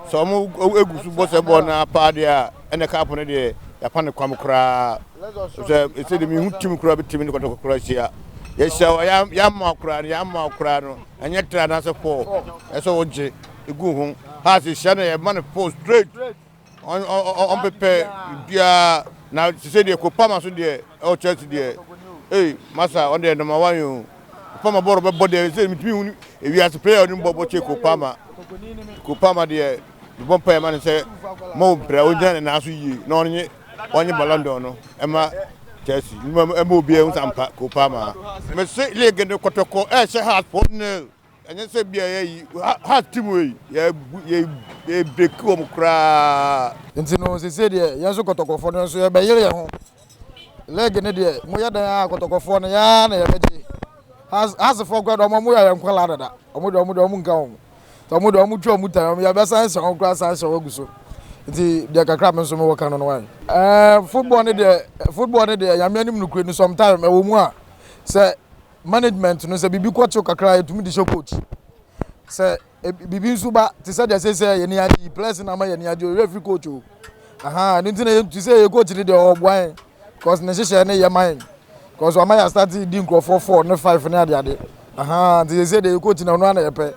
Sɛ ɔmo egu so bɔ sɛ bɔɔl na paa deɛ a, ɛna cup no deɛ yɛapa ne kwam koraa. Sɛ ɛsɛ de mehu team koraa bɛtumi ne Kɔtɔkɔ koraa hyia. Yɛhyia wɔ yɛama koraa no, yɛama koraa no, ɛnyɛ three anaasɛ four. Ɛsɛ wogye egu ho. Hearts hyia no, yɛma no four straight. Ɔmpepɛ biara na sise deɛ Kopama so deɛ ɛwɔ Chelsea deɛ, ee, masa, ɔno deɛ number one o. Kopama bɔɔl bɛbɔ deɛ sɛ mitumi hu ewiase player ɔne bɔ bɔ kyɛ Kopama. Kopama deɛ, bɔ mpa yɛ ma no sɛ mo mpira ogyina ne nan so yie na ɔnye Ballon d'Or no ɛma Chelsea ɛma obiara hu sampa Kopama. Mese league no, Kɔtɔkɔ ɛhyɛ Hearts 4-0. Ɛnyɛ sɛ bia yɛ yi Hearts team wei yɛ break wɔn koraa. Nti no sese deɛ, yɛn nso Kɔtɔkɔfoɔ no nso yɛbɛyere yɛn ho. League ne deɛ, moyɛ dan a, Kɔtɔkɔfoɔ no yɛa na yɛbɛgye. Heartsfoɔ koraa deɛ, ɔmo yɛ yɛn nkɔlaa dada. Ɔmo deɛ ɔmo nka wɔn nti ɔmo deɛ, ɔmo twa ɔmo tan, ɔmo yɛbɛsan hyɛ wɔn koraa, san hyɛ wɔn agu so. Nti deɛ kakra mi nso mi wɔ ka no wae. Football ne deɛ, Nyame anim nukuri no, sometime ɛwɔ mu a sɛ management no sɛ biribi kɔkyew kakra, yɛtumi de hyɛ coach sɛ biribi nso ba te sɛ deɛ sɛ yɛni agye players na ama yɛni agye owurɛ firi coach o. Aha ne nti na yɛn ti sɛ yɛ coach ne deɛ, ɔboa yɛn cause ne hyehyɛ ne yɛ ma yɛn, cause ɔma yɛ start di nkurɔfoɔ four ne five ne ade ade. Aha, nti sɛ deɛ yɛ coach na ɔno ana yɛpɛ.